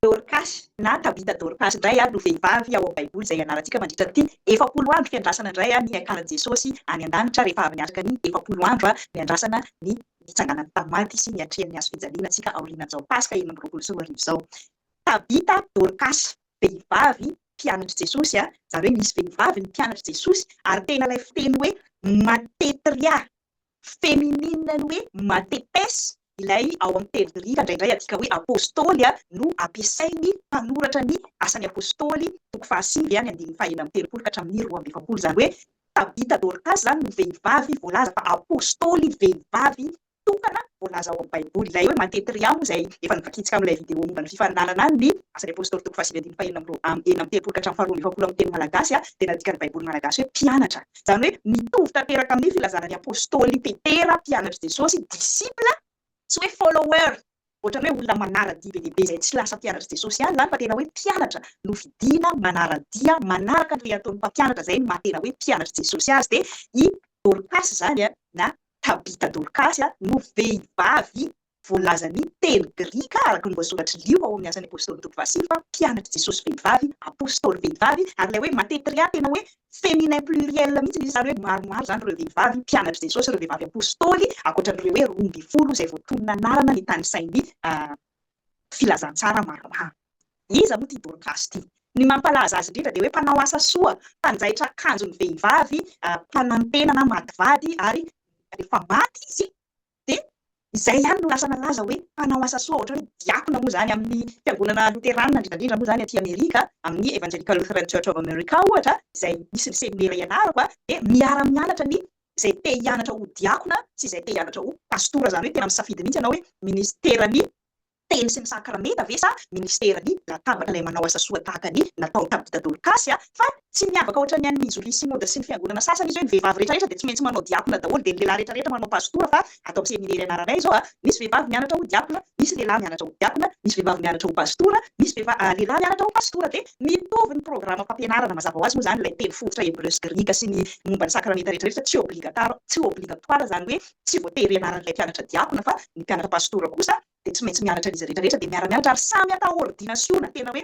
Dorkasy na Tabita Dorkasy indray no vehivavy ao amin'ny Baiboly izay ianarantsika mandritra ity 40 andro fiandrasana indray ny hiakaran'i Jesosy any an-danitra rehefa avy niatrika ny 40 andro niandrasana ny nitsanganany tamin'ny maty sy niatrehany ny hazofijaliana antsika aorianan'izao Paska 2026 izao. Tabita Dorkasy, vehivavy mpianatr'i Jesosy, izany hoe nisy vehivavy ny mpianatr'i Jesosy ary tena ilay fiteny hoe matetria Féminine ny hoe mathetes, ilay ao amin'ny teny grika indraindray adika hoe apôstôly, no ampiasain'ny mpanoratra ny Asan'ny Apôstôly, toko fahasivy, ny andininy faha-36 ka hatramin'ny 42. Izany hoe Tabita Dorkasy izany no vehivavy voalaza fa apôstôly vehivavy tokana voalaza ao amin'ny Baiboly. Ilay hoe matetria moa izay efa novakintsika amin'ilay vidéo momba ny fifaninanana ny Asan'ny Apôstôly toko fahasivy andininy faha-36 ka hatramin'ny faha-42 amin'ny teny malagasy dia nadikan'ny Baiboly malagasy hoe mpianatra. Izany hoe mitovy tanteraka amin'ny filazana ny Apostoly Petera, mpianatr'i Jesosy, disciple, tsy hoe follower, ohatran'ny hoe olona manara-dia be dia be izay tsy lasa mpianatr'i Jesosy ihany izany fa tena hoe mpianatra nofidiana, manara-dia, manaraka an'ilay ataon'ny mpampianatra, izay no maha tena hoe mpianatr'i Jesosy azy. Dia i Dorkasy izany na Tabita Dorkasy no vehivavy Voalazan'ny teny grika araka ny voasoratr'i Lioka ao amin'ny Asan'ny Apostoly toko fahasivy fa mpianatr'i Jesosy vehivavy, apostoly vehivavy, ary ilay hoe matetria tena hoe féminin pluriel mihitsy izy, izany hoe maromaro izany ireo vehivavy mpianatr'i Jesosy, ireo vehivavy apostoly, ankoatra an'ireo hoe 12 izay voatonona anarana nitanisain'ny filazantsara maromaro. Iza moa ity Dorkasy ity? Ny mampalaza azy indrindra dia hoe mpanao asa soa, mpanjaitra akanjon'ny vehivavy, mpananotena na maty vady, ary rehefa maty izy Dia izay ihany no lasa nalaza hoe mpanao asa soa, ohatra hoe diakona moa izany amin'ny fiangonana loterana indrindra indrindra moa izany aty Amerika, amin'ny Evangelical Lutheran Church of America ohatra, izay misy ny seminera ianarako, dia miara-mianatra ny izay te hianatra ho diakona sy izay te hianatra ho pastora, izany hoe tena misafidy mihitsy ianao hoe ministeran'ny teny sy ny sakramenta ve sa ministeran'ny latabatra ilay manao asa soa tahaka ny nataon'i Tabita Dorkasy a! Fa tsy miavaka ohatran'ny an'i Missouri Synode sy ny fiangonana sasany izy hoe ny vehivavy rehetra rehetra dia tsy maintsy manao diakona daholo dia ny lehilahy rehetra rehetra manao pastora fa ato amin'ny seminera ianaranay izao a! Misy vehivavy mianatra ho diakona, misy lehilahy mianatra ho diakona, misy vehivavy mianatra ho pastora, misy lehilahy mianatra ho pastora dia mitovy ny programam-pampianarana mazava ho azy moa izany ilay teny fototra hebreo sy grika sy ny momba ny sakramenta rehetra rehetra tsy obligatar tsy obligatoire izany hoe tsy voatery ianaran'ilay mpianatra diakona fa ny mpianatra pastora kosa dia tsy maintsy mianatra an'izy rehetra rehetra dia miara-mianatra ary samy atao ordinasiona, tena hoe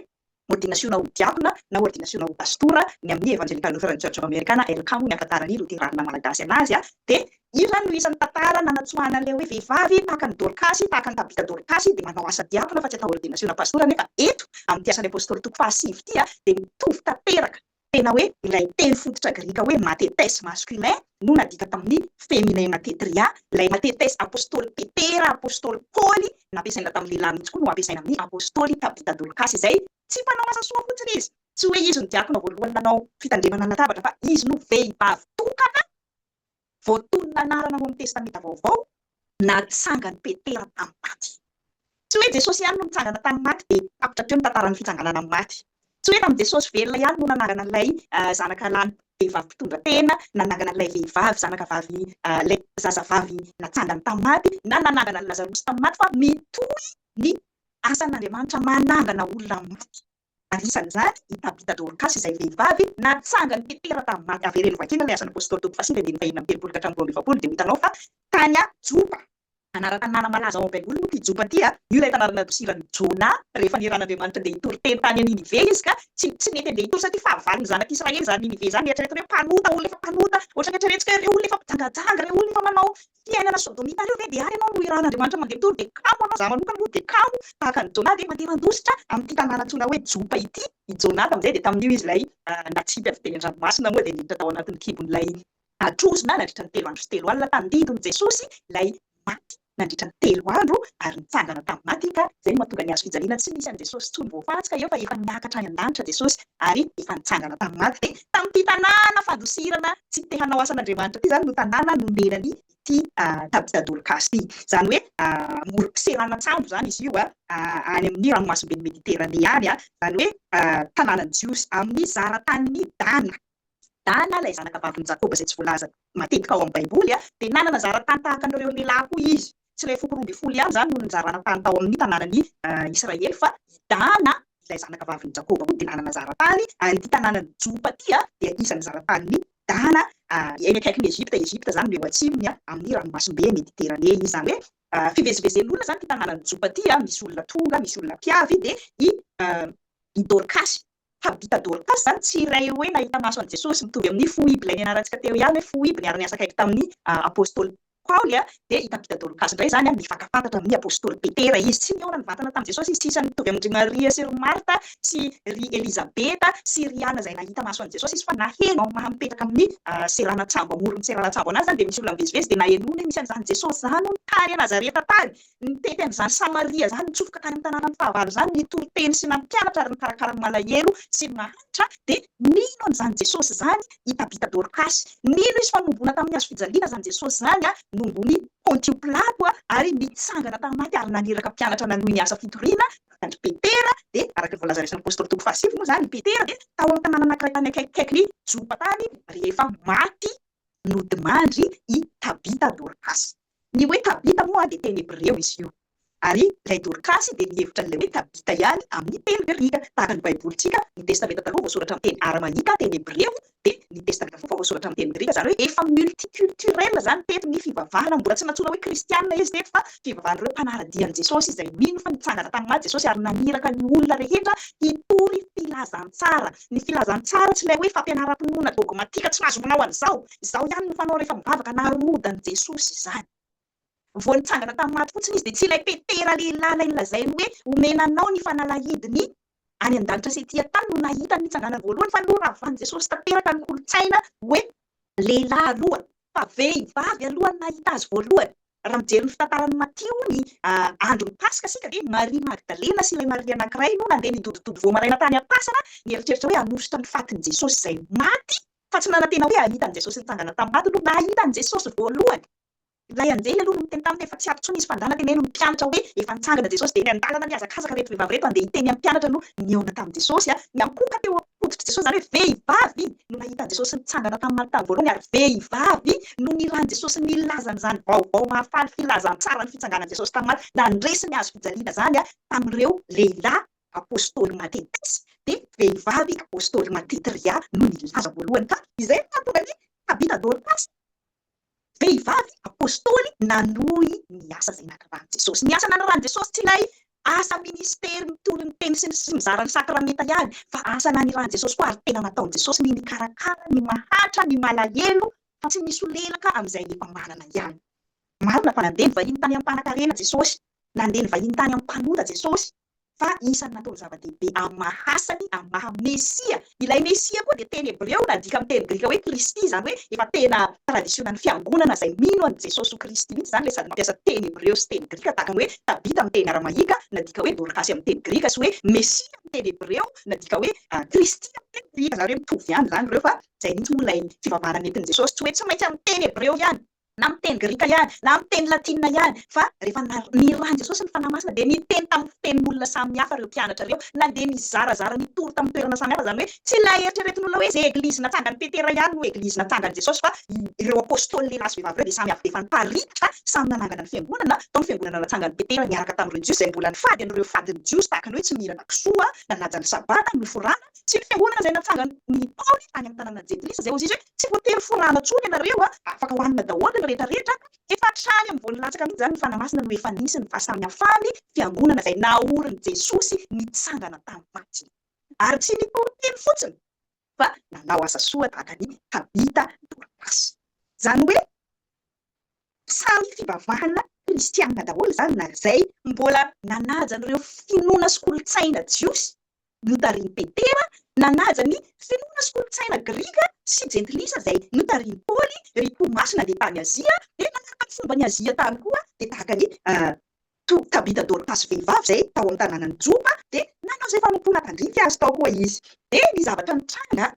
ordinasiona ho diakona na ordinasiona ho pastora, ny amin'ny Evangelical Lutheran Church of America na ELCA moa ny ahafantaran'ny Loteranina malagasy anazy dia io izany no isan'ny tantara nanatsoahana an'ilay hoe vehivavy tahaka an'i Dorkasy, tahaka an'i Tabita Dorkasy dia manao asa diakona fa tsy atao ordinasiona pastora nefa eto amin'ity Asan'ny Apostoly toko fahasivy ity dia mitovy tanteraka Tena hoe ilay teny fototra grika hoe mathetes, masculin, no nadika tamin'ny féminin mathetria, ilay mathetes apostoly Petera, apostoly Paoly, nampiasaina tamin'ny lehilahy mihitsy koa no ampiasaina amin'ny apostoly Tabita Dorkasy, izay tsy mpanao asa soa fotsiny izy, tsy hoe izy no diakona voalohany nanao fitandremana ny latabatra, fa izy no vehivavy tokana voatonona anarana ao amin'ny Testamenta Vaovao natsangan'i Petera tamin'ny maty. Tsy hoe Jesosy ihany no nitsangana tamin'ny maty dia tapitra hatreo ny tantaran'ny fitsanganana amin'ny maty. Tsy hoe tamin'i Jesosy velona ihany no nanangana an'ilay zanaka lahy vehivavy mpitondra tena, nanangana an'ilay vehivavy zanaka vavy ilay zazavavy natsangany tamin'ny maty, na nanangana an'i Lazarosy tamin'ny maty fa mitohy ny asan'Andriamanitra manangana olona maty. Ary isan'izany i Tabita Dorkasy izay vehivavy natsangan'i Petera tamin'ny maty. Avereno vakiana ilay Asan'ny Apostoly toko fahasivy andininy fahenina amby telopolo ka hatramin'ny 42 dia ho hitanao fa tany Jopa, anaran-tanàna malaza ao amin'ny Baiboly moa ity Jopa ity, io ilay tanàna nandosiran'i Jona rehefa niran'Andriamanitra handeha hitory teny tany Ninive izy ka tsy tsy nety handeha hitory satria fahavalon'ny zanak'Israely izany Ninive izany, eritreretina hoe mpanota, olona efa mpanota, ohatran'ny eritreretintsika hoe ireo olona efa mpijangajanga, ireo olona efa manao Fiainana sodomita reo ve dia ary ianao no irahan'Andriamanitra mandeha mitory dia kamo anao, za manokana aloha dia kamo tahaka an'i Jonah dia mandeha mandositra amin'ity tanàna antsoina hoe Jopa ity i Jonah tamin'izay dia tamin'io izy ilay natsipy avy teny an-dranomasina moa dia niditra tao anatin'ny kibon'ilay trozona nandritra ny telo andro sy telo alina tandindon'i Jesosy ilay maty nandritra ny telo andro ary nitsangana tamin'ny maty ka izay no mahatonga ny hazo fijaliana tsy misy an'i Jesosy intsony voafantsika eo fa efa niakatra any an-danitra Jesosy ary efa nitsangana tamin'ny maty dia tamin'ity tanàna fandosirana tsy te hanao asan'Andriamanitra ity izany no tanàna nonenany ity Tabita Dorkasy ity. Izany hoe moron-tseranan-tsambo izany izy io any amin'ny ranomasimben'i Mediteranea any, izany hoe tanànan'ny Jiosy amin'ny zaratanin'i Dana. Dana, ilay zanaka vavin'i Jakoba izay tsy voalaza matetika ao amin'ny Baiboly, dia nanana zaratany tahaka an'ireo lehilahy koa izy. Tsy ilay foko 12 ihany izany no nizarana tany tao amin'ny tanànan'i Israely, fa i Dana, ilay zanaka vavin'i Jakoba koa dia nanana zaratany, ary ity tanànan'i Jopa ity dia isan'ny zaratanin'i Dana. Eny akaikin'i Egypta, Egypta izany no eo atsimony, amin'ny ranomasimbe Mediteranea izy. Izany hoe fivezivezen'olona izany ity tanànan'i Jopa ity, misy olona tonga, misy olona mpiavy, dia i i Dorkasy, Tabita Dorkasy izany tsy iray hoe nahita maso an'i Jesosy, mitovy amin'ny Foiby ilay nianarantsika teo ihany hoe Foiby niara-niasa akaiky tamin'ny apostoly Paoly, dia i Tabita Dorkasy indray izany mifankafantatra amin'ny apostoly Petera izy. Tsy nihaona nivantana tamin'i Jesosy izy, tsy isan'ny mitovy amin-dry Maria sy ry Marta sy ry Elizabeta sy ry Ana izay nahita maso an'i Jesosy izy fa naheno amin'ny maha mipetraka amin'ny seranan-tsambo, amoron'ny seranan-tsambo an'azy izany dia misy olona mivezivezy dia nahenoana hoe misy an'izany Jesosy izany hono tany Nazareta tany. Nitety an'izany Samaria izany, nitsofoka tany amin'ny tanànan'ny fahavalo izany, nitory teny sy nampianatra ary nikarakara ny malahelo sy ny mahantra, dia nino an'izany Jesosy izany i Tabita Dorkasy. Nino izy fa nohomboana tamin'ny hazo fijaliana izany Jesosy izany, nohomboan'i Pontio Pilato, ary nitsangana tamin'ny maty ary naniraka mpianatra nanohy ny asa fitoriana, tahaka an-dry Petera, dia araka ny voalazan'ny Asan'ny Apostoly toko fahasivy moa izany, i Petera dia tao amin'ny tanàna anankiray tany akaikikaikin'i Jopa tany rehefa maty nodimandry i Tabita Dorkasy. Ny hoe Tabita moa dia teny hebreo izy io. Ary ilay Dorkasy dia mihevitra an'ilay hoe Tabita ihany amin'ny teny grika. Tahaka ny Baibolintsika, ny Testamenta Taloha voasoratra amin'ny teny aramaika, teny hebreo, dia ny Testamenta Vaovao voasoratra amin'ny teny grika. Izany hoe efa multiculturel izany teto ny fivavahana. Mbola tsy nantsoina hoe kristiana izy teto fa fivavahan'ireo mpanara-dia an'i Jesosy izay mino fa nitsangana tamin'ny maty Jesosy ary naniraka ny olona rehetra hitory filazantsara. Ny filazantsara tsy ilay hoe fampianaram-pinoana dogmatika tsy mahazo manao an'izao, izao ihany no fanao rehefa mivavaka, narodan'i Jesosy izany. Vao nitsangana tamin'ny maty fotsiny izy dia tsy ilay Petera lehilahy ilay nolazainy hoe omena anao ny fanalahidiny any an-danitra sy ety an-tany no nahita ny nitsanganany voalohany fa noravan'i Jesosy tanteraka ny kolontsaina hoe lehilahy aloha fa vehivavy aloha no nahita azy voalohany. Raha mijery ny fitantaran'i Matio ny andron'ny Paska isika dia Maria Magdalena sy ilay Maria anankiray no nandeha nidodododo vao maraina tany am-pasana nieritreritra hoe hanositra ny fatin'i Jesosy izay maty fa tsy nanantena hoe hahita an'i Jesosy nitsangana tamin'ny maty aloha nahita an'i Jesosy voalohany. Ilay anjely aloha no niteny taminy fa tsy ato intsony izy fa ndana teneno ny mpianatra hoe efa nitsangana Jesosy dia eny an-dalana nihazakazaka ireto vehivavy ireto handeha hiteny amin'ny mpianatra no nihaona tamin'i Jesosy niankohoka teo am-pototr'i Jesosy izany hoe vehivavy no nahita an'i Jesosy nitsangana tamin'ny maty tamin'ny voalohany ary vehivavy no nirahan'i Jesosy nilaza an'izany vaovao mahafaly filazantsara ny fitsanganan'i Jesosy tamin'ny maty nandresy ny hazo fijaliana izany tamin'ireo lehilahy apostoly Matetisy dia vehivavy apostoly Matetria no nilaza voalohany ka izay no nahatonga ny Tabita Dorkasy Vehivavy apostoly nanohy ny asa izay nanirahan'i Jesosy. Ny asa nanirahan'i Jesosy tsy ilay asa minisitery mitory ny teny sy ny sy mizara ny sakramenta ihany fa asa nanirahan'i Jesosy koa ary tena nataon'i Jesosy ny nikarakara ny mahantra, ny malahelo fa tsy nisolelaka amin'izay efa manana ihany. Marina fa nandeha nivahiny tany amin'ny mpanan-karena Jesosy, nandeha nivahiny tany amin'ny mpanota Jesosy, fa isan'ny nataony zava-dehibe amin'ny maha asany, amin'ny maha Mesia. Ilay Mesia koa dia teny hebreo nadika amin'ny teny grika hoe Kristy, izany hoe efa tena tradisionan'ny fiangonana izay mino an'i Jesosy ho Kristy mihitsy izany ilay sady mampiasa teny hebreo sy teny grika, tahaka ny hoe Tabita amin'ny teny aramaika nadika hoe Dorkasy amin'ny teny grika sy hoe Mesia amin'ny teny hebreo nadika hoe Kristy amin'ny teny grika, izany hoe mitovy ihany izany ireo fa izay mihitsy moa ilay fivavahana nentin'i Jesosy, tsy hoe tsy maintsy amin'ny teny hebreo ihany. na amin'ny teny grika ihany, na amin'ny teny latinina ihany, fa rehefa nirahin'i Jesosy ny Fanahy Masina dia niteny tamin'ny fitenin'olona samihafa ireo mpianatra ireo, nandeha nizarazara nitory tamin'ny toerana samihafa, izany hoe tsy ilay eritreretin'olona hoe izay eglizy natsangan'i Petera ihany no eglizy natsangan'i Jesosy fa ireo apostoly lehilahy sy vehivavy ireo dia samy avy dia efa niparitaka, samy nanangana ny fiangonana, tao ny fiangonana natsangan'i Petera niaraka tamin'ireo Jiosy izay mbola nifady an'ireo fadin'ny Jiosy tahaka ny hoe tsy mihinana kisoa, nanaja ny Sabata, noforana, Tsy ny fiangonana izay natsangan'i Paoly tany amin'ny tanànan'i Jentilisa izay hozy izy hoe, Tsy voatery forana intsony ianareo a, afaka hohanina daholo ny rehetra rehetra. Efa hatrany amin'ny vao nilatsaka mihitsy izany ny Fanahy Masina no efa nisy ny fahasamihafan'ny fiangonana izay naorin'i Jesosy nitsangana tamin'ny maty. Ary tsy nitory teny fotsiny fa nanao asa soa tahaka an'i Tabita Dorkasy. Izany hoe samy fivavahana kristiana daholo izany na izay mbola nanaja an'ireo finoana sy kolontsaina jiosy notarihin'i Petera, nanaja ny finoana sy kolontsaina grika sy jentilisa izay notarihin'i Paoly, ry Tomasy nandeha tany Azia, dia nanaraka ny fomban'i Azia tany koa, dia tahaka ny Tabita Dorkasy vehivavy izay tao amin'ny tanànan'i Jopa, dia nanao izay fanompoana tandrify azy tao koa izy. Dia ny zavatra nitranga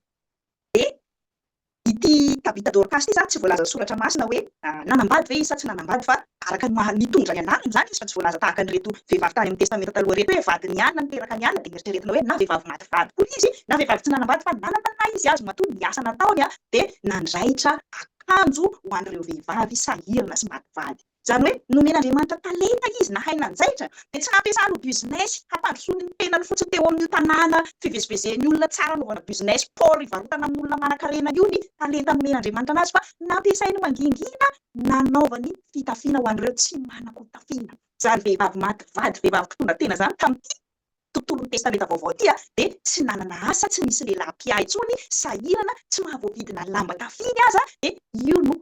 dia Ity Tabita Dorcas ity izany tsy voalazan'ny soratra masina hoe nanambady ve izy sa tsy nanambady fa araka ny maha nitondra ny anarany izany izy fa tsy voalaza tahaka an'ireto vehivavy tany amin'ny testamenta taloha ireto hoe vadin'i Anna niteraka an'i Anna dia eritreretina hoe na vehivavy maty vady koa izy na vehivavy tsy nanambady fa nanana ny maha izy azy matoa ny asa nataony dia nandraitra akanjo ho an'ireo vehivavy sahirana sy maty vady. Izany hoe nomen'Andriamanitra talenta izy nahay nanjaitra, dia tsy nampiasany ho business hampandrosoany ny tenany fotsiny teo amin'io tanàna fivezivezen'ny olona tsara anaovana business port hivarotana amin'olona manankarena io ny talenta nomen'Andriamanitra anazy fa nampiasainy mangingina nanaovany fitafiana ho an'ireo tsy manan-kotafiana. Izany vehivavy maty vady, vehivavy mpitondra tena izany tamin'ity tontolon'ny Testamenta Vaovao ity dia tsy nanana asa, tsy nisy lehilahy mpiahy intsony, sahirana, tsy mahavoavidy na lamba tafiany aza, dia io no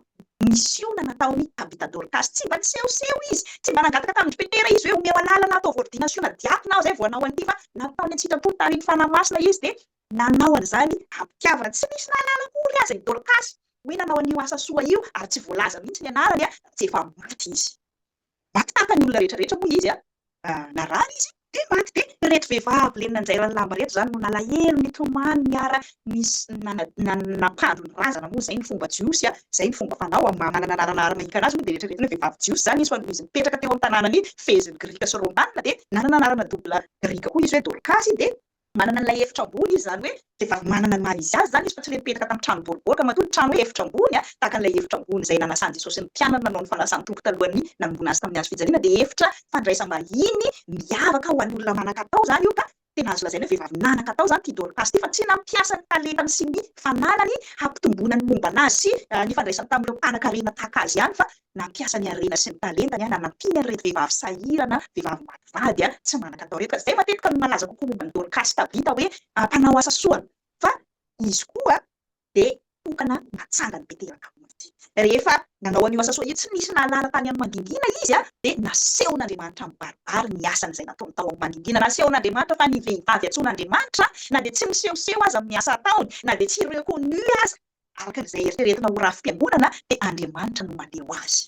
misiona nataon'i Tabita Dorkasy. Tsy mba nisehoseho izy, tsy mba nangataka tamin-dry Petera izy hoe omeo alalana ataovy ordinasiona diakona aho izay vao hanao an'ity fa nataony an-tsitrapo notarihin'ny Fanahy Masina izy dia nanao an'izany am-pitiavana. Tsy nisy nahalala akory aza i Dorkasy hoe nanao an'io asa soa io ary tsy voalaza mihitsy ny anarany raha tsy efa maty izy. Maty tahaka ny olona rehetra rehetra moa izy a! Narary izy dia maty. Dia ireto vehivavy le nanjairany lamba ireto izany no nalahelo, nitomany, niara nampandro ny razana moa izay ny fomba jiosy a! Izay ny fomba fanao amin'ny maha manana anarana aramaiaka anazy moa dia eritreretina hoe vehivavy jiosy izany izy fa noho izy nipetraka teo amin'ny tanànan'ny fehezin'ny grika sy romana dia nanana anarana double grika koa izy hoe Dorkasy dia Manana an'ilay efitra ambony izy, izany hoe vehivavy manana ny maha izy azy izany izy fa tsy ilay mipetraka tamin'ny trano boribory ka matoa ny trano hoe efitra ambony, tahaka an'ilay efitra ambony izay nanasan'i Jesosy ny mpianany nanao ny fanasan'ny Tompo talohan'ny nanomboana azy tamin'ny hazo fijaliana dia efitra fandraisam-bahiny miavaka ho an'ny olona manan-katao izany io ka tena azo lazaina hoe vehivavy nanan-katao izany ity Dorkasy ity fa tsy nampiasa ny talentany sy ny fananany hampitomboana ny momba an'azy sy ny ifandraisany tamin'ireo mpanankarena tahaka azy ihany fa nampiasa ny harena sy ny talentany nanampiany an'ireto vehivavy sahirana, vehivavy maty vady, tsy manan-katao ireto. Ka izay matetika no malaza kokoa momba an'i Dorkasy Tabita hoe mpanao asa soa, fa izy koa dia tokana natsangan'i Petera tamin'ny maty. Rehefa nanao an'io asa soa io, tsy nisy nahalala tany amin'ny mangingina izy, dia nasehon'Andriamanitra mibaribary ny asany izay nataony tao amin'ny mangingina. Nasehon'Andriamanitra fa ny vehivavy antsoin'Andriamanitra, na dia tsy misehoseho aza amin'ny asa ataony, na dia tsy reconnu aza, Araka izay eritreretina ho rafi-piangonana dia Andriamanitra no maneho azy.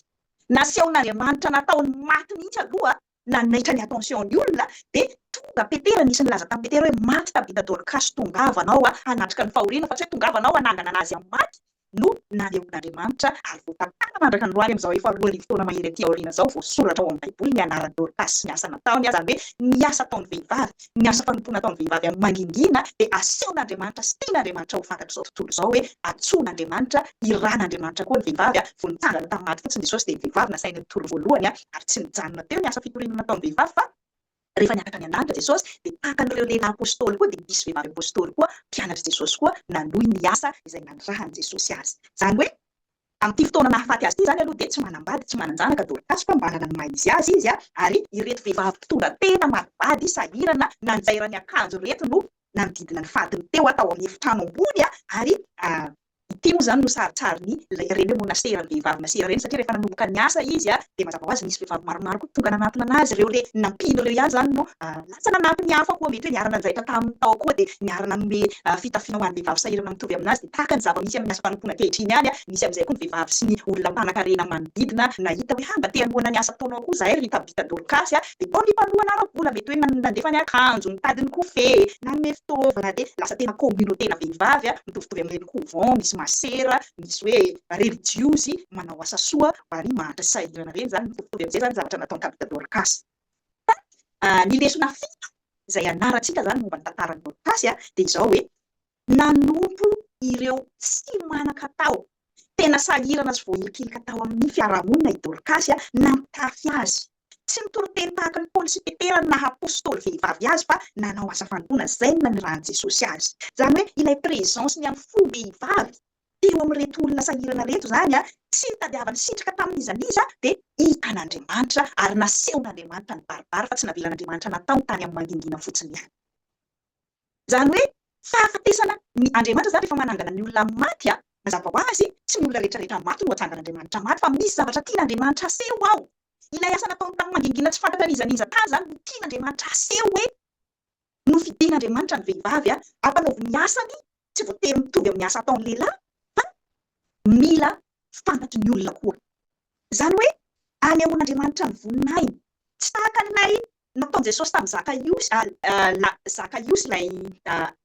Nasehon'Andriamanitra nataony maty mihitsy aloha nanaitra ny attention ny olona dia tonga Petera nisy nilaza tamin'i Petera hoe maty Tabita Dorkasy tongava anao hanatrika ny fahoriana fa tsy hoe tongava anao hanangana anazy amin'ny maty no nanehoan'Andriamanitra ary voatantara mandraka androany amin'izao efa 2000 taona mahery aty aoriana izao voasoratra ao amin'ny Baiboly ny anaran'i Dorkasy sy ny asa nataony izany hoe ny asa ataon'ny vehivavy Ny asa fanompoana ataon'ny vehivavy amin'ny mangingina dia asehon'Andriamanitra sy tian'Andriamanitra ho fantatr'izao tontolo izao hoe antsoin'Andriamanitra, irahan'Andriamanitra koa ny vehivavy. Vao nitsangana tamin'ny maty fotsiny Jesosy dia ny vehivavy nasainy nitory voalohany ary tsy nijanona teo ny asa fitoriana nataon'ny vehivavy fa rehefa niakatra any an-danitra Jesosy dia tahaka an'ireo lehilahy apostoly koa dia nisy vehivavy apostoly koa mpianatr'i Jesosy koa nanohy ny asa izay nanirahan'i Jesosy azy. Izany hoe Amin'ity fotoana nahafaty azy ity izany aloha dia tsy manambady, tsy manan-janaka Dorcas fa manana ny maha izy azy izy ary ireto vehivavy mpitondra tena maty vady sahirana nanjaira ny akanjo ireto no nanodidina ny fatiny teo tao amin'ny efitrano ambony ary ity moa izany no saritsarin'ny ireny hoe monasteran'ny vehivavy masera ireny satria rehefa nanomboka niasa izy dia mazava ho azy nisy vehivavy maromaro koa tonga nanatona anazy ireo le nampiany ireo ihany izany no Lasa nanampy ny hafa koa, mety hoe niara-nanjaitra taminy tao koa dia niara-nanome fitafiana ho an'ny vehivavy sahirana mitovy aminazy. Dia tahaka ny zava-misy amin'ny asa fanompoana ankehitriny ihany, misy amin'izay koa ny vehivavy sy ny olona mpanankarena manodidina nahita hoe ha mba te hanohana ny asa ataonao koa izahay ry Tabita Dorkasy a! Dia tao ny mpanohana ara-bola, mety hoe nandefa ny akanjo, nitady ny kofehy, nanome fitaovana, dia lasa tena communauté-na vehivavy mitovitovy amin'ireny couvent misy masera, misy hoe relijiozy manao asa soa ho an'ny mahantra sy sahirana ireny izany, mitovitovy amin'izay izany ny zavatra nataon'i Tabita Dorkasy. Fa ny lesona fito izay ianarantsika izany momba ny tantaran'i Dorkasy dia izao hoe, nanompo ireo tsy manan-katao, tena sahirana sy voahilikilika tao amin'ny fiarahamonina i Dorkasy, nampitafy azy. Tsy nitoriteny tahaka an'i Paoly sy Petera ny naha apostoly vehivavy azy fa nanao asa fanompoana, izay no nanirahan'i Jesosy azy. Izany hoe ilay présence-ny amin'ny fom-behivavy teo amin'ireto olona sahirana ireto izany, tsy nitadiavany sitraka tamin'iza n'iza, dia hitan'Andriamanitra ary nasehon'Andriamanitra nibaribary fa tsy navelan'Andriamanitra nataony tany amin'ny mangingina fotsiny ihany. Izany hoe fahafatesana ny Andriamanitra izany rehefa manangana ny olona maty, mazava ho azy, tsy ny olona rehetra rehetra maty no atsangan'Andriamanitra maty fa misy zavatra tian'Andriamanitra aseho ao. Ilay asa nataony tamin'ny mangingina tsy fantatra n'iza n'iza tany izany no tian'Andriamanitra aseho hoe Nofidin'Andriamanitra ny vehivavy hampanaovy ny asany, tsy voatery mitovy amin'ny asa ataon'ny lehilahy fa mila fantatry ny olona koa. Izany hoe anehoan'Andriamanitra ny voninahiny. Tsy tahaka an'ilay nataon'i Jesosy tamin'i Zakaiosy, Zakaiosy ilay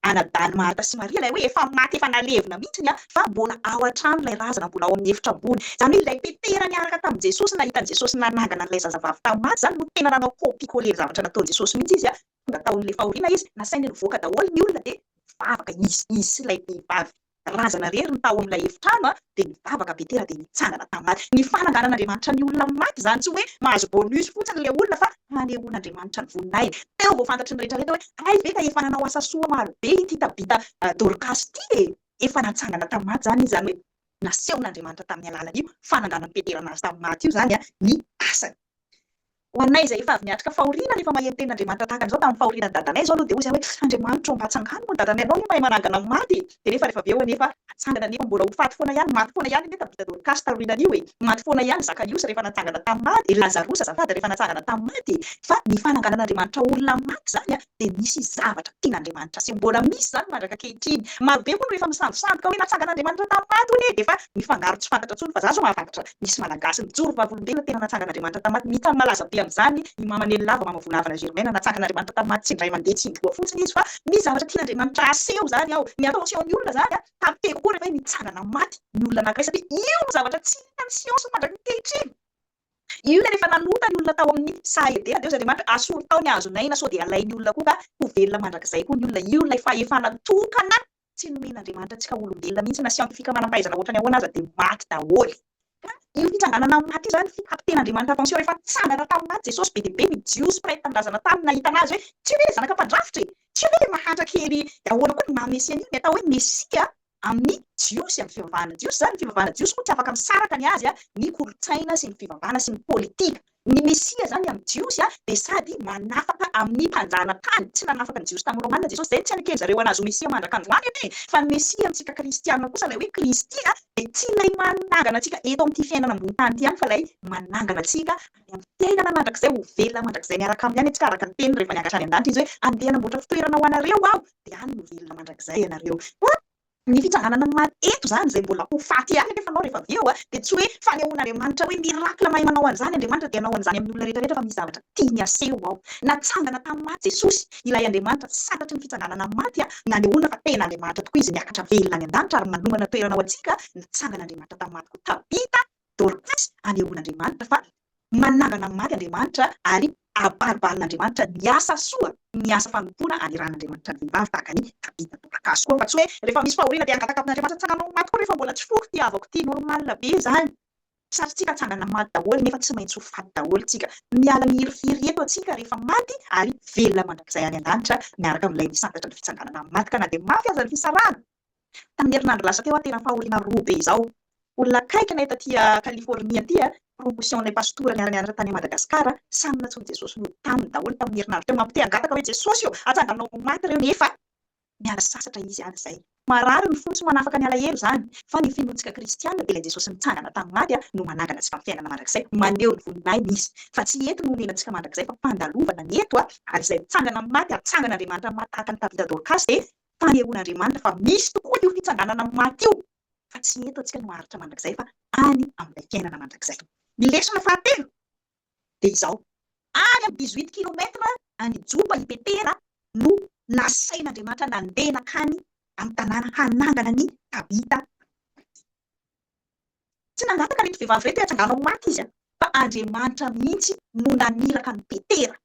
anadahin'i Marta sy Maria, ilay hoe efa maty efa nalevina mihitsy fa mbola ao an-trano ilay razana, mbola ao amin'ny efitra ambony. Izany hoe ilay Petera niaraka tamin'i Jesosy nahita an'i Jesosy nanangana an'ilay zazavavy tamin'ny maty izany no tena nanao copie-coller ny zavatra nataon'i Jesosy mihitsy izy. Tonga tao amin'ilay fahoriana izy, nasainy nivoaka daholo ny olona dia nivavaka izy, izy sy ilay vehivavy. Razana irery no tao amin'ilay efitrano, dia nivavaka Petera dia nitsangana tamin'ny maty. Ny fananganan'Andriamanitra ny olona maty izany tsy hoe mahazo bonus fotsiny ilay olona fa fanehoan'Andriamanitra ny voninahiny. Teo vao fantatry ny rehetra rehetra hoe hay ve ka efa nanao asa soa maro be ity Tabita Dorkasy ity e! Efa natsangana tamin'ny maty izany izy, izany hoe nasehon'Andriamanitra tamin'ny alalan'io fananganan'i Petera anazy tamin'ny maty io izany ny asany. Ho anay izay efa avy niatrika fahoriana rehefa maheno tenin'Andriamanitra tahaka an'izao tamin'ny fahorianan'i dadanay izao aloha dia hoy izahay hoe Andriamanitra ô mba atsangano moa ny dadanay anao anie mahay manangana ny maty e! Dia nefa rehefa avy eo anefa atsangana nefa mbola ho faty foana ihany, maty foana ihany anie Tabita Dorkasy taorianan'io e! Maty foana ihany Zakaiosy rehefa natsangana tamin'ny maty e! Lazarosy azafady rehefa natsangana tamin'ny maty e! Fa ny fananganan'Andriamanitra olona maty izany dia misy zavatra tian'Andriamanitra aseho. Mbola misy izany mandraka ankehitriny. Marobe hono rehefa misandosandoka hoe natsangan'Andriamanitra tamin'ny maty hono e! Dia efa mifangaro tsy fantatra intsony fa za zao mahafantatra misy Malagasy mijoro vavolombelona tena natsangan'Andriamanitra tamin'ny maty. Mita malaza be amin'izany i Mama Nelilava, Mama Volavana Germaine, natsangan'Andriamanitra tamin'ny maty tsy indray mandeha tsy indroa fotsiny izy fa misy zavatra tian'Andriamanitra aseho izany ao. Ny attention ny olona izany tapiteko koa rehefa hoe mitsangana maty ny olona anankiray satria io no zavatra tsy hitan'ny siansa mandraka ankehitriny. Io ilay rehefa nanota ny olona tao amin'ny saha Edena dia hoy Andriamanitra, asory tao ny hazon'aina sao dia alain'ny olona koa ka ho velona mandrakizay koa ny olona. Io ilay fahefana tokana tsy nomen'Andriamanitra antsika olombelona mihitsy na siantifika manam-pahaizana ohatrany ahoana aza dia maty daholo. Ka io fitsanganana amin'ny maty io izany fikapiten'Andriamanitra attention rehefa nitsangana tamin'ny maty Jesosy be dia be ny Jiosy mpiray tanindrazana taminy nahita an'azy hoe tsy io ve ilay zanaka mpandrafitra e? Tsy io ve ilay mahantra kely dia ahoana koa ny maha Mesia an'io? Ny atao hoe Mesia amin'ny Jiosy, amin'ny fivavahana jiosy izany, ny fivavahana jiosy moa tsy afaka misaraka ny azy ny kolontsaina sy ny fivavahana sy ny politika. Ny Mesia izany amin'ny Jiosy dia sady manafaka amin'ny mpanjana-tany, tsy nanafaka ny Jiosy tamin'ny Romana Jesosy, izay no tsy aneken'ny zareo an'azy ho Mesia mandraka androany anie, fa ny Mesia amintsika Kristiana kosa ilay hoe Kristy dia tsy ilay manangana antsika eto amin'ity fiainana ambony tany ity ihany fa ilay manangana antsika any amin'ny fiainana mandrakizay, ho velona mandrakizay miaraka aminy ihany antsika araka ny teniny rehefa niakatra any an-danitra izy hoe andeha hanamboatra fitoerana ho anareo aho dia any no velona mandrakizay ianareo. Fa ny fitsanganana ny maty eto izany, izay mbola ho faty ihany anefa anao rehefa avy eo, dia tsy hoe fanehoan'Andriamanitra hoe miracle mahay manao an'izany Andriamanitra dia hanao an'izany amin'ny olona rehetra rehetra fa misy zavatra tiany aseho ao. Natsangana tamin'ny maty Jesosy, ilay Andriamanitra santatry ny fitsanganana amin'ny maty, nanehoana fa tena Andriamanitra tokoa Izy niakatra velona any an-danitra ary manomana toerana ho antsika, natsangan'Andriamanitra tamin'ny maty koa Tabita Dorkasy anehoan'Andriamanitra fa manangana ny maty Andriamanitra ary abaribarin'Andriamanitra ny asa soa, ny asa fanompoana aniran'Andriamanitra ny vehivavy tahaka an'i Tabita Dorkasy koa fa tsy hoe rehefa misy fahoriana dia hangataka amin'Andriamanitra tsangano amin'ny maty koa rehefa mbola tsy foiko ity havako ity, normal be izany, satria tsika tsangana maty daholo nefa tsy maintsy ho faty daholo tsika, miala mihirifiry eto antsika rehefa maty ary velona mandrakizay any an-danitra miaraka amin'ilay nisantatra ny fitsanganana amin'ny maty ka na dia mafy aza ny fisarahana Tamin'ny herinandro lasa teo aho tena fahoriana roa be izao. Olona akaiky anay taty Californie aty, promotion-nay pastora niara-nianatra tany Madagascar, samy nantsoin'i Jesosy nody taminy daholo tamin'ny herinandro teo. Mampite hangataka hoe Jesosy ô, atsanganao amin'ny maty ireo nefa miala sasatra izy any izay. Marary ny fo, tsy manafaka ny alahelo izany, fa ny finoantsika kristiana dia ilay Jesosy nitsangana tamin'ny maty no manangana antsika amin'ny fiainana mandrakizay, maneho ny voninahiny Izy. Fa tsy eto no onenantsika mandrakizay fa fandalovana ny eto, ary izay mitsangana amin'ny maty atsangan'Andriamanitra amin'ny maty tahaka an'i Tabita Dorkasy dia fanehoan'Andriamanitra fa misy tokoa io fitsanganana amin'ny maty io, fa tsy eto antsika no haharitra mandrakizay fa any amin'ilay fiainana mandrakizay. Ny lesona fahatelo dia izao, any amin'ny dix-huit kilomètres any Jopa i Petera no nasain'Andriamanitra nandeha nankany amin'ny tanàna hanangana an'i Tabita maty. Tsy nangataka ireto vehivavy ireto hoe atsangano amin'ny maty izy, fa Andriamanitra mihitsy no naniraka an'i Petera.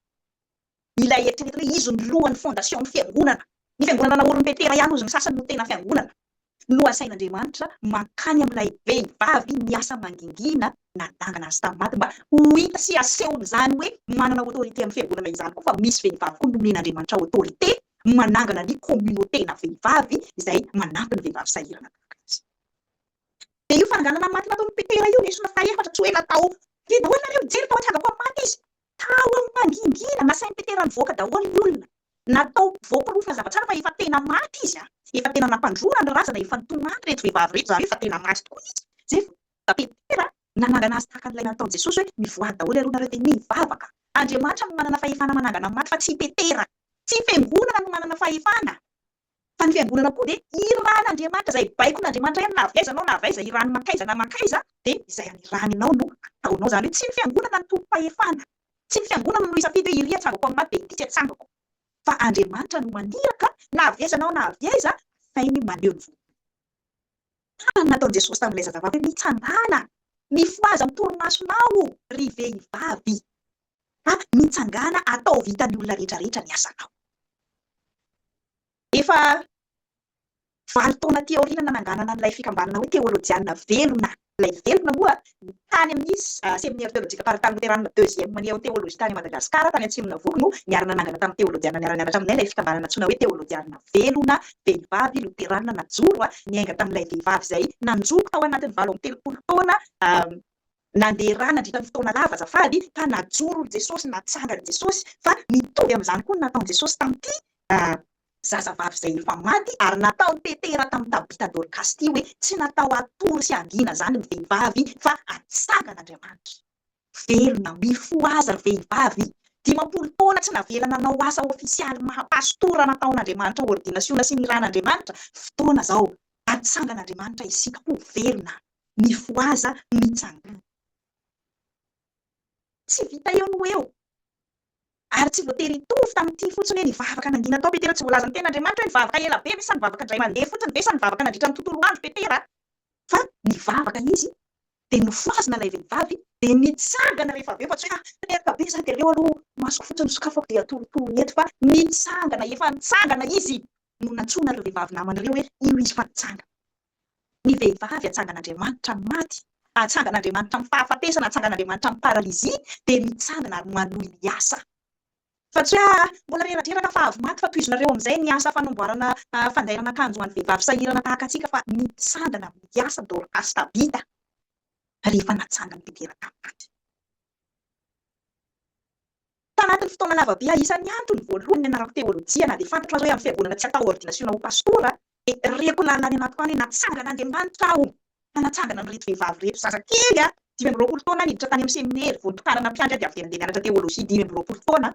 Ilay eritreretina hoe izy no lohan'ny fondation ny fiangonana. Ny fiangonana naorin'i Petera ihany hozy ny sasany no tena fiangonana. Nohasain'Andriamanitra mankany amin'ilay vehivavy niasa mangingina nanangana azy tamin'ny maty mba ho hita sy asehon'izany hoe manana autorité amin'ny fiangonana izany koa fa misy vehivavy koa nomen'Andriamanitra autorité manangana ny communauté-na vehivavy izay manampy ny vehivavy sahirana tahaka azy. Dia io fananganana maty nataon'i Petera io lesona fahefatra tsy hoe natao Ve daholo nareo mijery tao an-trangako amin'ny maty izy. Tao amin'ny mangingina, nasain'i Petera nivoaka daholo ny olona. Natao voaporofo mazava tsara fa efa tena maty izy an! Efa tena nampandroana ny razana, efa nitomany ireto vehivavy ireto, izany hoe efa tena maty tokoa izy. Izay vao Petera nanangana azy tahaka an'ilay nataon'i Jesosy hoe, mivoaha daholo aloha nareo dia mivavaka. Andriamanitra no manana fahefana manangana maty fa tsy i Petera. Tsy ny fiangonana no manana fahefana. Fa ny fiangonana koa dia irahan'Andriamanitra, izay baikon'Andriamanitra ihany na avy aiza anao na avy aiza, irahany mankaiza na mankaiza dia izay anirahany anao no ataonao. Izany hoe tsy ny fiangonana no tompom-pahefana, tsy ny fiangonana no hisafidy hoe iry atsangako amin'ny maty dia ity tsy atsangako. Fa Andriamanitra no maniraka na avy aiza anao na avy aiza, asainy maneho ny voninahiny. Tany ny nataon'i Jesosy tamin'ilay zazavavy hoe mitsangàna, mifohaza amin'ny torimasonao ry vehivavy, fa mitsangàna ataovy hitan'ny olona rehetra rehetra ny asanao. Efa Valo taona aty aoriana nananganana an'ilay fikambanana hoe Teolojiana Velona. Ilay velona moa ny tany amin'ny Seminera Teolojika Faritany Loteranina Deuxième Année en Théologie tany Madagasikara, tany Atsimonavoko no niara-nanangana tamin'ny teolojiana niara-nianatra aminay ilay fikambanana antsoina hoe Teolojiana Velona Vehivavy Loteranina najoro niainga tamin'ilay vehivavy izay nanjoko tao anatin'ny 38 taona nandeha rà nandritra ny fotoana lava azafady fa najoron'i Jesosy natsangan'i Jesosy fa mitovy amin'izany koa ny nataon'i Jesosy tamin'ity zazavavy izay efa maty ary nataon'i Petera tamin'i Tabita Dorkasy ity hoe tsy natao hatory sy hangina izany ny vehivavy fa hatsangan'Andriamanitra. Velona, mifohaza ry vehivavy! 50 taona tsy navela nanao asa ofisialy maha pastora nataon'Andriamanitra ordinasiona sy niran'Andriamanitra, fotoana izao, hatsangan'Andriamanitra isika ho velona, mifohaza, mitsangàna. Tsy vita eo no eo. Ary tsy voatery hitovy tamin'ity fotsiny hoe nivavaka nangina tao Petera. Tsy voalazan'ny Tenin'Andriamanitra hoe nivavaka ela be ve sa nivavaka indray mandeha fotsiny ve sa nivavaka nandritra ny tontolo andro Petera. Fa nivavaka izy dia nofohazina ilay vehivavy dia nitsangana rehefa avy eo fa tsy hoe ah reraka be za dia aleo aloha masoko fotsiny sokafako dia atorotoro eto fa nitsangana, efa nitsangana izy no nantsoina ireo vehivavy namany ireo hoe io izy fa nitsangana. Ny vehivavy atsangan'Andriamanitra amin'ny maty, atsangan'Andriamanitra amin'ny fahafatesana, atsangan'Andriamanitra amin'ny paralysie, dia mitsangana ary manohy ny asa. Fa tsy hoe ah, mbola reradreraka fa avy maty fa tohizonareo amin'izay ny asa fanamboarana fanjairana akanjo ho an'ny vehivavy sahirana tahaka antsika fa mitsangana miasa Dorcas Tabita rehefa natsangan'i Petera tamin'ny maty. Tanatin'ny fotoana lava be, isan'ny antony voalohany nianarako teolojia, na dia fantatro aza hoe amin'ny fiangonana tsy atao ordinasiona ho pastora, dia reko lalina any anatiko any hoe natsangan'Andriamanitra aho ka natsangana an'ireto vehivavy ireto. Zazakely aho, 25 taona aho niditra tany amin'ny seminera, vao nitokanana mpiandry aho dia avy dia nandeha nianatra teolojia, 25 taona.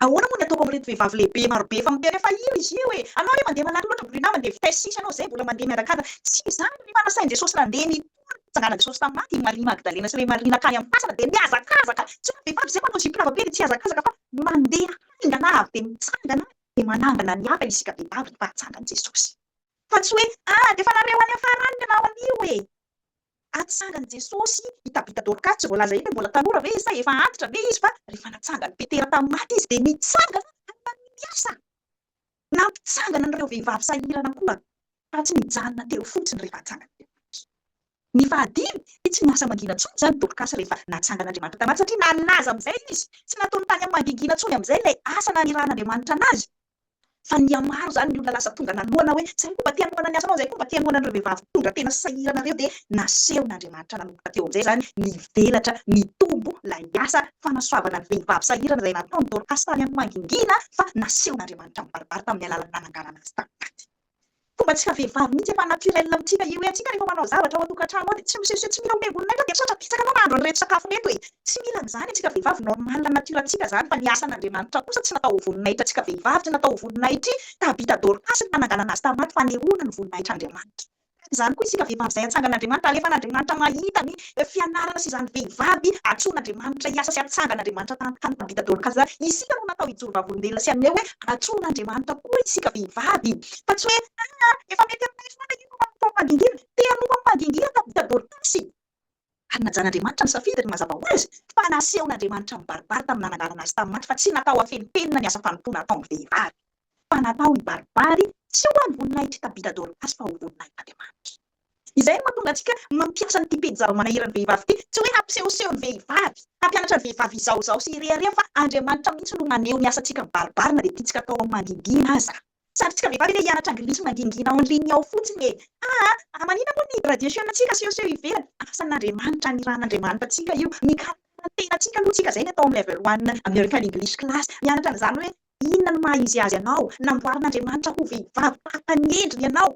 Ahoana moa ny ataoko amin'ireto vehivavy lehibe marobe efa miteny hoe fa io izy io e! Anao anie mandeha malaky loatra Bruna, mandeha vitesse six ianao izay mbola mandeha miadakadana. Tsy izany rehefa nasain'i Jesosy nandeha nitory ny fitsanganan'i Jesosy tamin'ny maty i Maria Magdalena sy ireo Maria nankany amin'ny fasana dia nihazakazaka. Tsy hoe vehivavy izay manao zipo lava be dia tsy hihazakazaka fa mandeha haingana avy dia mitsangana dia manangana ny hafa isika vehivavy rehefa atsangan'i Jesosy. Fa tsy hoe ah dia efa nareo any afara any ny hanao an'io e! Atsangan'i Jesosy i Tabita Dorkasy, tsy voalaza eto hoe mbola tanora ve izy sa efa antitra ve izy fa rehefa natsangan'i Petera tamin'ny maty izy dia nitsangana ary nanohy ny asa. Nampitsangana an'ireo vehivavy sahirana koa fa tsy nijanona teo fotsiny rehefa atsangan'Andriamanitra. Ny fahadimy dia tsy niasa mangina intsony izany Dorkasy rehefa natsangan'Andriamanitra tamin'ny maty satria nalaza amin'izay izy, tsy nataony tany amin'ny mangingina intsony amin'izay ilay asa nanirahan'Andriamanitra an'azy. Fa nihamaro izany ny olona lasa tonga nanohana hoe, Izay koa mba te hanohana ny asanao, izay koa mba te hanohana an'ireo vehivavy mpitondra tena sahirana ireo, dia nasehon'Andriamanitra nanomboka teo amin'izay izany nivelatra, nitombo ilay asa fanasoavana ny vehivavy sahirana izay nataon'i Dorkasy tany amin'ny mangingina fa nasehon'Andriamanitra mibaribary tamin'ny alalan'ny nananganana azy tamin'ny maty. Fombantsika vehivavy mihitsy efa naturel amintsika io hoe antsika rehefa manao zavatra ao an-tokantrano ao dia tsy misehoseho tsy mila omem-boninahitra dia misaotra betsaka anao nahandro an'ireto sakafo ireto e! Tsy mila an'izany antsika vehivavy normal nature antsika izany fa ny asan'Andriamanitra kosa tsy natao ho voninahitra antsika vehivavy tsy natao ho voninahitr'i Tabita Dorkasy ny nananganana azy tamin'ny maty fanehoana ny voninahitr'Andriamanitra. Tahaka izany koa isika vehivavy izay atsangan'Andriamanitra, alefan'Andriamanitra mahita ny fianarana sy izany vehivavy antsoin'Andriamanitra hiasa sy atsangan'Andriamanitra tahaka an'i Tabita Dorkasy izany. Isika no natao hijoro vavolombelona sy haneho hoe antsoin'Andriamanitra koa isika vehivavy fa tsy hoe aa efa mety aminay foana io no manompo amin'ny mangingina. Te hanompo amin'ny mangingina Tabita Dorkasy. Ary najan'Andriamanitra ny safidiny, mazava ho azy, fa nasehon'Andriamanitra mibaribary tamin'ny nananganana azy tamin'ny maty fa tsy natao hafenimpenina ny asa fanompoana ataon'ny vehivavy, fa natao hibaribary tsy ho an'ny voninahitr'i Tabita Dorkasy fa ho voninahitr'Andriamanitra. Izay no mahatonga antsika mampiasa an'ity pejy zava-manahiran'ny vehivavy ity, tsy hoe hampisehoseho ny vehivavy, hampianatra ny vehivavy hizahozaho sy hirehareha fa Andriamanitra mihitsy no maneho ny asantsika mibaribary na dia tiantsika atao amin'ny mangingina aza. Sarotsika vehivavy anie hianatra anglisy mangingina en ligne ao fotsiny e! Aa manina moa ny graduation antsika asehoseho ivelany? Asan'Andriamanitra anirahan'Andriamanitra antsika io, mikarakara ny tenantsika aloha tsika zay ny atao amin'ny level one American English class, mianatra an'izany hoe inona no maha izy azy anao, namboarin'Andriamanitra ho vehivavy tahaka ny endriny ianao,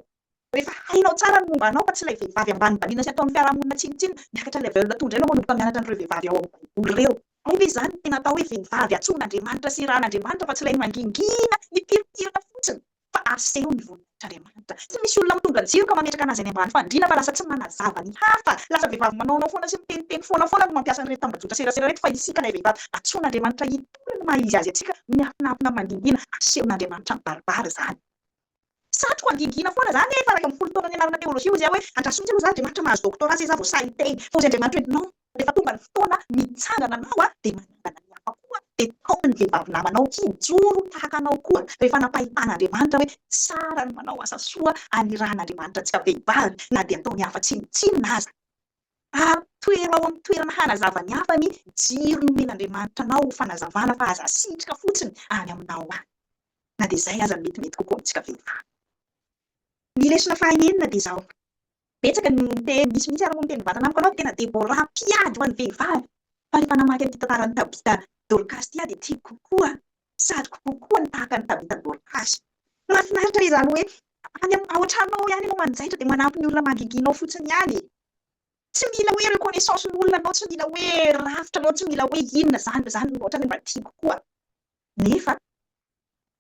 rehefa hainao tsara ny momba anao fa tsy ilay vehivavy ambanimbaniana sy ataon'ny fiarahamonina tsinontsinona, miakatra level toa indray ianao manomboka mianatra an'ireo vehivavy ao amin'ny baiboly ireo. Hay ve izany no tena atao hoe vehivavy antsoin'Andriamanitra sy irahan'Andriamanitra fa tsy ilay mangingina mipirimpirina fotsiny fa aseho ny voninahitr'Andriamanitra. Tsy misy olona mitondra jiro ka mametraka anazy any ambany fandriana fa lasa tsy manazava ny hafa. Lasa vehivavy manaonao foana sy miteniteny foana foana no mampiasa an'ireto tambajotra serasera ireto fa isika ilay vehivavy antsoin'Andriamanitra hitory ny maha izy azy antsika miafinafina mangingina asehon'Andriamanitra mibaribary izany. Satriko hangingina foana zany e, efa 11 taona nianarana teologie hozy aho hoe andraso mihitsy aloha za Andriamanitra mahazo doctorat zay za vao sahy hiteny, fa hozy Andriamanitra hoe non, rehefa tonga ny fotoana mitsangana anao dia manangana ny hafa koa Dia taomy ny vehivavy namanao hijoro tahaka anao koa rehefa nampahitan'Andriamanitra hoe tsara ny manao asa soa anirahan'Andriamanitra antsika vehivavy na dia ataony hafa tsinontsinona aza. Ary toero ao amin'ny toerana hanazava ny hafa ny jiro nomen'Andriamanitra anao ho fanazavana fa aza asitrika fotsiny any aminao any. Na dia izay aza no metimety kokoa amintsika vehivavy. Ny lesona fahaenina dia izao. Betsaka ny miteny, misy mihitsy ary moa miteny mivantana amiko anao tena Deborah mpiady ho an'ny vehivavy. Fa rehefa namaky an'ity tantaran'i Tabitha Dorcas ity aho dia tiako kokoa, satriko kokoa ny tahaka an'i Tabitha Dorcas. Mahafinaritra re izany hoe any ao an-tranonao ihany ianao manjaitra dia manampy ny olona mangingina ao fotsiny ihany e. Tsy mila hoe reconnaissance n'olona anao, tsy mila hoe rafitra anao, tsy mila hoe inona izany, izany no ohatran'ny hoe mba tiako koa. Nefa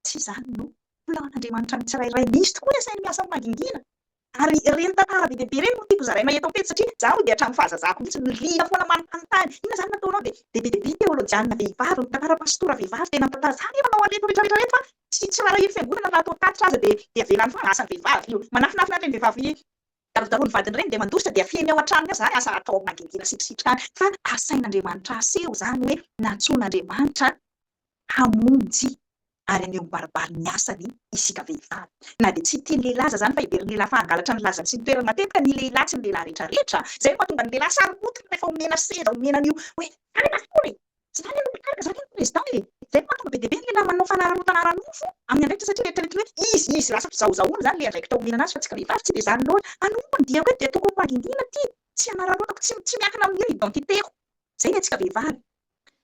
Tsy izany no plan-n'Andriamanitra amin'ny tsirairay. Misy tokoa ny asainy miasa amin'ny mangingina. Ary ireny tantara be dia be ireny no tiako zaraina eto am-pejy satria izaho dia hatramin'ny fahazazako mihitsy no liana foana manontany. Inona izany nataonao? Dia dia be dia be teolojianina vehivavy, mitantara pastora vehivavy tena mitantara. Za nefa manao an'ireto rehetra rehetra ireto fa tsy tsy raharahian'ny fiangonana raha atao tatitra aza dia dia avelany foana. Asan'ny vehivavy io. Manafinafina an'ireny vehivavy darodaroan'ny vadiny ireny dia mandositra dia afihiny ao an-tranony ao. Izany asa atao amin'ny mangingina sitrisitrika any. Fa asain'Andriamanitra aseho izany hoe nantsoin'Andriamanitra hamonjy ary haneho mibaribary ny asany isika vehivavy. Na dia tsy tian'ny lehilahy aza izany fa heverin'ny lehilahy fa hangalatra ny lazany sy ny toerany matetika ny lehilahy tsy ny lehilahy rehetra rehetra. Izay no mahatonga ny lehilahy sarotiny rehefa omena seza, omena an'io hoe za anie pastora e! Za anie no mpitarika, za anie no président e! Izay no mahatonga be dia be ny lehilahy manao fanararaotana ara-nofo amin'ny andraikitra satria eritreretiny hoe izy, izy lasa fizahozahoana izany ilay andraikitra omena anazy fa tsika vehivavy tsy dia izany loatra. Hanompo ny diako eto dia tokony mangingina ity, tsy hanararaotako, tsy tsy miankina amin'io identité-ko. Izay ny antsika vehivavy.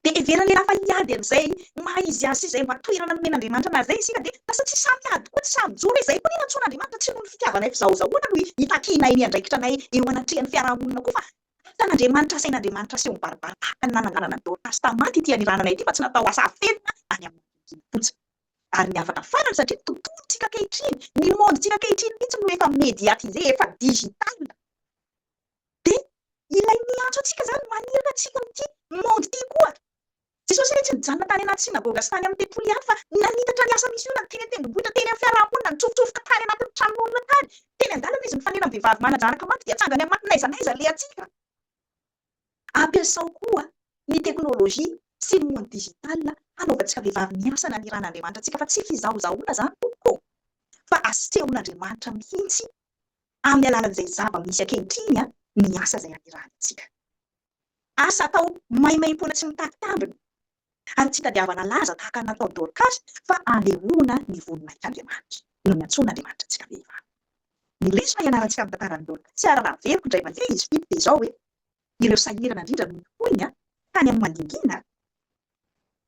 Dia heverin'ny lehilahy fa hiady amin'izay maha izy azy sy izay mba toerana nomen'Andriamanitra anazy izay isika dia lasa tsy sahy miady koa, tsy sahy mijoro hoe izay koa anie nantsoin'Andriamanitra, tsy noho ny fitiavanay fizahozahoana no hitakianay ny andraikitra anay eo anatrehan'ny fiarahamonina koa fa asan'Andriamanitra, asain'Andriamanitra aseho mibaribary tahaka ny nananganana an'i Dorcas tamin'ny maty ity anirananay ity fa tsy natao asa afenina any amin'ny mangingina fotsiny. Ary ny afaka farany satria ny tontolontsika ankehitriny, ny monde-ntsika ankehitriny mihitsy no efa médiatisé, efa digital. Dia ilay miantso antsika izany maniraka antsika amin'ity monde ity koa. Jesosy anie tsy nijanona tany anaty synagoga sy tany amin'ny tempoly ihany fa nanitatra ny asa misionany teny an-tendrombohitra, teny amin'ny fiaraha-monina, nitsofotsofoka tany anatin'ny tranon'olona tany. Teny an-dalana izy nifanena amin'ny vehivavy manan-janaka maty dia atsangany amin'ny maty n'aiza n'aiza alehantsika. Ampiasao koa ny teknolojia sy ny monde digital hanaovantsika vehivavy ny asa naniran'Andriamanitra antsika fa tsy fizahozahoana izany tompoko fa asehon'Andriamanitra mihitsy amin'ny alalan'izay zava-misy ankehitriny ny asa izay anirahany antsika. Asa atao maimaimpoana tsy mitaky tambiny ary tsy itadiavana laza tahaka ny nataon'i Dorkasy fa anehoana ny voninahitr'Andriamanitra no niantsoan'Andriamanitra antsika vehivavy. Ny lesona ianarantsika amin'ny tantaran'i Dorkasy ary raha averiko indray mandeha izy fito dia izao hoe, ireo sahirana indrindra no nofoiny tany amin'ny mangingina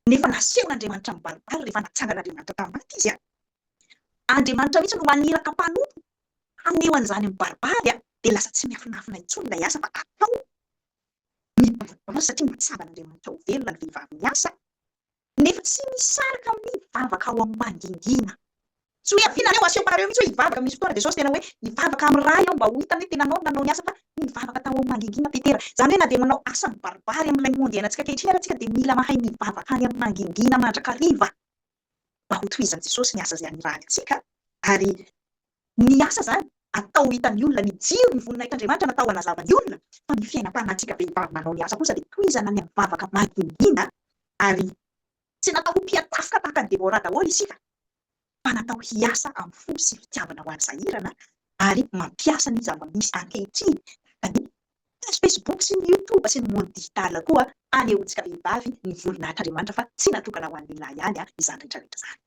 nefa nasehon'Andriamanitra mibaribary rehefa natsangan'Andriamanitra tamin'ny maty izy. Andriamanitra mihitsy no maniraka mpanompo haneho an'izany mibaribary dia lasa tsy miafinafina intsony ilay asa fa atao mibaribary satria natsangan'Andriamanitra ho velona ny vehivavy miasa nefa tsy misaraka amin'ny vavaka ao amin'ny mangingina. Tsy hoe avia nareo asehoko anareo mihitsy hoe hivavaka, misy fotoana Jesosy tena hoe hivavaka amin'ny Ray aho mba ho hitany hoe tena anao no nanao ny asa fa nivavaka tao amin'ny mangingina Petera. Izany hoe na dia manao asa mibaribary amin'ilay monde iainantsika ankehitriny ary isika dia mila mahay mivavaka any amin'ny mangingina mandrakariva mba ho tohizan'i Jesosy ny asa izay anirahany antsika ary ny asa izany atao hitan'ny olona, ny jiro, ny voninahitr'Andriamanitra natao hanazava ny olona fa ny fiainam-panahintsika vehivavy manao ny asa kosa dia tohizana ny amin'ny vavaka mangingina ary tsy natao ho mpiatafika tahaka an'i Deborah daholo isika fa natao hiasa amin'ny fo sy fitiavana ho an'ny sahirana ary mampiasa ny zava-misy ankehitriny tahaka ny page Facebook sy ny YouTube sy ny monde digital koa anehoantsika vehivavy ny voninahitr'Andriamanitra fa tsy natokana ho an'ny lehilahy ihany izany rehetra rehetra izany.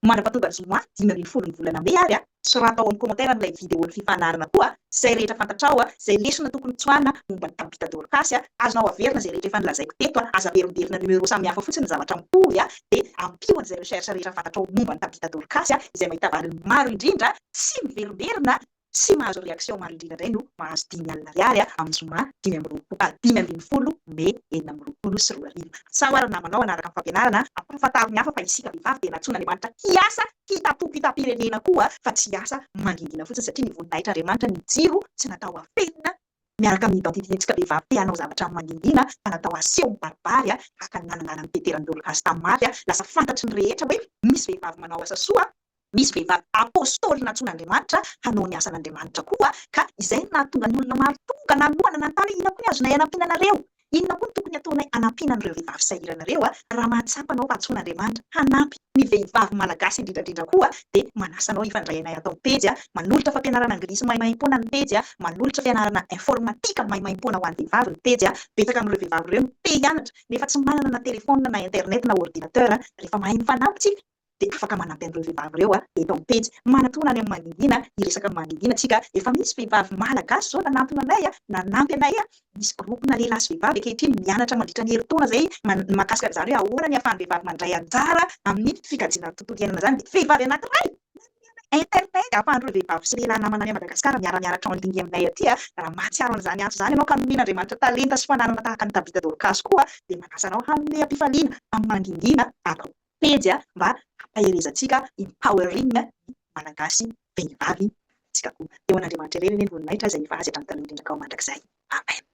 Mandra-pahatonga ny zoma 15 ny volana mey ary sorato ao amin'ny commentaire an'ilay vidéo ny fifanarana koa izay rehetra fantatrao, izay lesona tokony tsoahina momba ny Tabitha Dorcas, azonao averina izay rehetra efa nolazaiko teto, aza averimberina numéro samihafa fotsiny ny zavatra mitohy dia ampio an'izay recherche rehetra fantatrao momba an'i Tabitha Dorcas izay mahita valiny maro indrindra tsy miverimberina sy mahazo réaction maro indrindra indray no mahazo 50 ariary amin'ny zoma 25 15 mey 2026. Asao ary ny namanao hanaraka ny fampianarana, ampahafantaro ny hafa fa isika vehivavy dia nantsoin'Andriamanitra hiasa hitam-poko hitam-pirenena koa fa tsy hiasa mangingina fotsiny satria ny voninahitr'Andriamanitra ny jiro tsy natao hafenina miaraka amin'ny identité-ntsika vehivavy te hanao zavatra mangingina fa natao haseho mibaribary tahaka ny nananganan'i Petera an'i Dorkasy tamin'ny maty lasa fantatry ny rehetra hoe misy vehivavy manao asa soa Misy vehivavy apostoly nantsoin'Andriamanitra hanao ny asan'Andriamanitra koa, ka izay no nahatonga ny olona maro tonga nanohana nanontany hoe inona koa ny azonay anampiana anareo? Inona koa no tokony hataonay hanampiana an'ireo vehivavy sahirana ireo? Raha mahatsapa anao fa antsoin'Andriamanitra hanampy ny vehivavy malagasy indrindra indrindra koa dia manasa anao hifandray anay ato amin'ny pejy. Manolotra fampianarana anglisy maimaimpoana ny pejy, manolotra fianarana informatika maimaimpoana ho an'ny vehivavy ny pejy. Betsaka amin'ireo vehivavy ireo no te hianatra nefa tsy manana na telefaonina na internet na ordinateur. Rehefa mahay mifanampy tsika dia afaka manampy an'ireo vehivavy ireo eto amin'ny pejy. Manatona any amin'ny mangingina, hiresaka amin'ny mangingina tsika. Efa misy vehivavy malagasy izao nanantona anay, nanampy anay. Misy groupe-na lehilahy sy vehivavy ankehitriny mianatra mandritra ny herintaona izay mahakasika an'izany hoe ahoana ny ahafahan'ny vehivavy mandray anjara amin'ny fikajiana ny tontolo iainana izany. Dia vehivavy anankiray nanome anay internet ahafahan'ireo vehivavy sy lehilahy namana any Madagasikara miara-mianatra en ligne aminay aty. Raha mahatsiaro an'izany antso izany ianao ka nomen'Andriamanitra talenta sy fananana tahaka an'i Tabitha Dorcas koa dia manasa anao hanome am-pifaliana amin'ny mangingina ato. Pejy mba hampaherezantsika, empowering, ny Malagasy vehivavy antsika koa. Eo an'Andriamanitra irery anie ny voninahitra izay efa azy hatramin'ny taloha indrindra ka ho mandrakizay. Amen.